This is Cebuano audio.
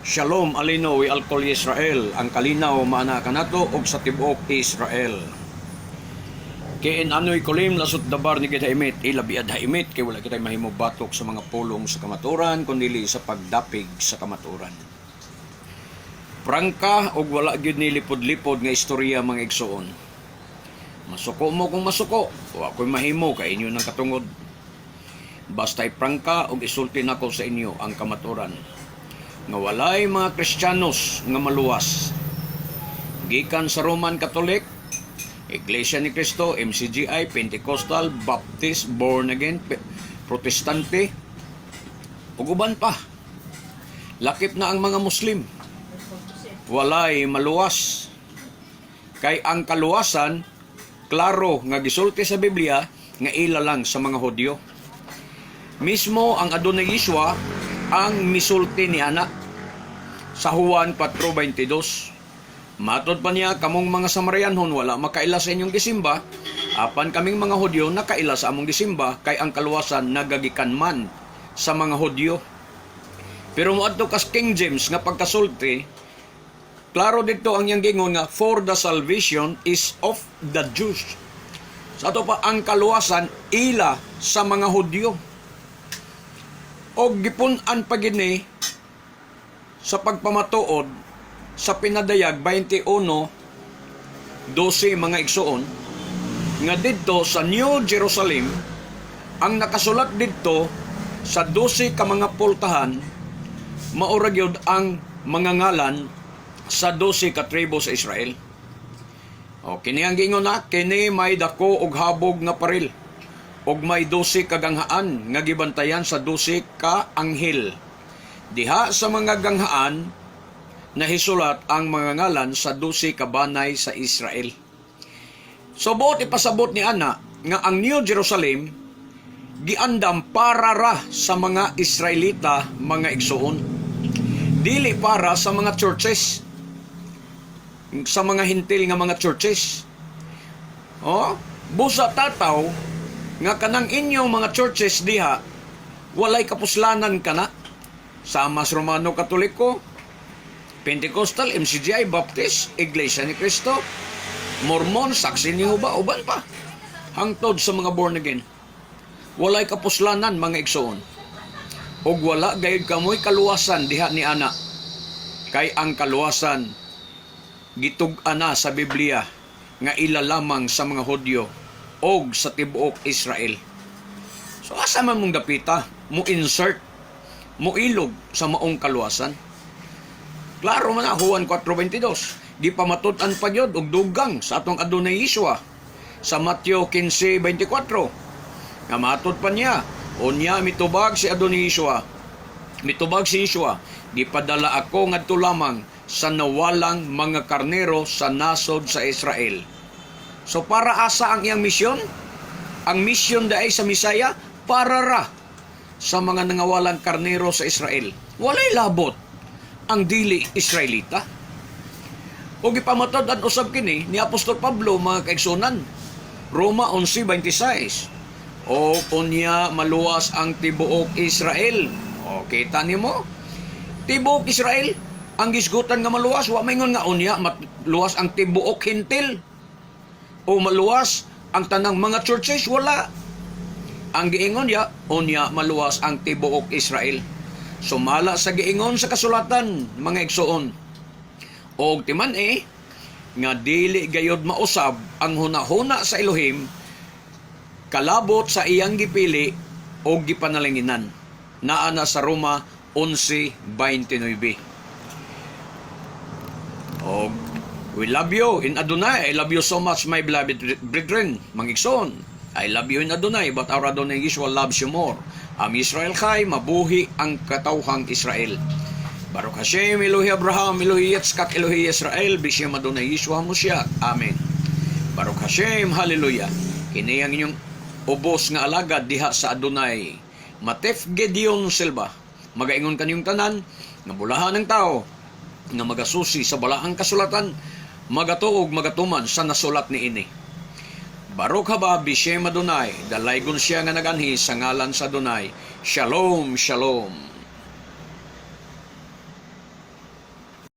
Shalom aleinu we al kol Israel, ang kalinaw maana kanato og sa tibuok Israel. Kiin anoy kolim lasot dabar ni kita imit, ilabi ad haimit kay wala kita mahimo batok sa mga pulong sa kamaturan kundi sa pagdapig sa kamaturan. Prangka og wala gyud ni lipod-lipod nga istorya, mga igsuon. Masuko mo kung masuko, wa ko'y mahimo kay inyo ng katungod. Basta prangka og isulti nako sa inyo ang kamaturan nga walay mga Kristiyanos nga maluwas. Gikan sa Roman Catholic, Iglesia ni Cristo, MCGI, Pentecostal, Baptist, Born Again, Protestante, ug uban pa. Lakip na ang mga Muslim. Walay maluwas. Kay ang kaluwasan, klaro nga gisulti sa Biblia nga ila lang sa mga Hudyo. Mismo ang Adonai Yeshua ang misulti ni ana sa Juan 4:22. Matod pa niya, "Kamong mga Samarianhon wala makaila sa inyong gisimba, apan kaming mga Hudyo nakaila sa among gisimba kay ang kaluwasan nagagikan man sa mga Hudyo." Pero moadto kas King James nga pagkasulti, klaro dito ang iyang gingon nga "For the salvation is of the Jews." Sa ato pa, ang kaluwasan ila sa mga Hudyo. O gipun-an pa gini sa pagpamatuod sa Pinadayag 21:12, mga igsuon, nga didto sa New Jerusalem ang nakasulat didto sa 12 ka mga pultahan maura gyud ang mga ngalan sa 12 ka tribo sa Israel. O kini ang giingon na kini may dako og habog nga paril ug may 12 ka ganghaan nga gibantayan sa 12 ka anghel. Diha sa mga ganghaan nahisulat ang mga ngalan sa 12 ka banay sa Israel. So buot ipasabot ni ana nga ang New Jerusalem giandam para ra sa mga Israelita, mga igsuon. Dili para sa mga churches, sa mga Hentil nga mga churches. Oh, busa tataw nga kanang inyong mga churches diha walay kapuslanan kana sa mas Romano Katoliko, Pentecostal, MCGI, Baptist, Iglesia ni Cristo, Mormon, Saksi ni Jehova, uban pa. Hangtod sa mga born again. Walay kapuslanan, mga igsoon. Ug wala gayud kamoy kaluwasan diha ni ana. Kay ang kaluwasan gitug-an na sa Biblia nga ila lamang sa mga Hudyo og sa tibuok Israel. So asa man mong dapita mo insert, mo ilog sa maong kaluwasan? Klaro man na Juan 4:22. Gipamatud-an pa gyud og dugang sa atong Adonai Yeshua sa Mateo 15:24. Nga matod pa niya, unya mitubag si Adonai Yeshua. Mitubag si Yeshua, "Gipadala ako ngadto lamang sa nawalang mga karnero sa nasod sa Israel." So para asa ang iyang misyon? Ang misyon daay sa Misaya para ra sa mga nangawalang karnero sa Israel. Walay labot ang dili Israelita. O gipamatod-an usab kini ni Apostol Pablo, mga kaigsunan. Roma 11:26. O unya maluwas ang tibuok Israel. O kita nimo? Tibuok Israel ang gisgutan nga maluwas, wa maingon nga unya maluwas ang tibuok Hentil o maluwas ang tanang mga churches, wala. Ang giingon ya, unya maluwas ang tibuok Israel. Sumala sa giingon sa kasulatan, mga igsuon. Og timan eh, nga dili gayod mausab ang hunahuna sa Elohim kalabot sa iyang gipili o gipanalanginan. Naa na sa Roma 11:29. Og we love you in Adonai. I love you so much, my beloved brethren, mga igsoon. I love you in Adonai, but our Adonai Yeshua loves you more. Am Israel Chai, mabuhi ang katawhang Israel. Baruch Hashem, Elohi Abraham, Elohi Yitzchak, Elohi Israel, Bishem Adonai Yeshua Moshiach. Amen. Baruch Hashem, Hallelujah. Kini ang inyong ubos nga alagad diha sa Adonai. Matef Gideon Silva. Magaingon kaniyong tanan, nga bulahan ng tao, nga magasusi sa balaang kasulatan, magatuog magatuman sa nasulat ni ini. Baruch haba bishem Adonai, dalaygon siya nga naganhi sa ngalan sa Adonai. Shalom, shalom.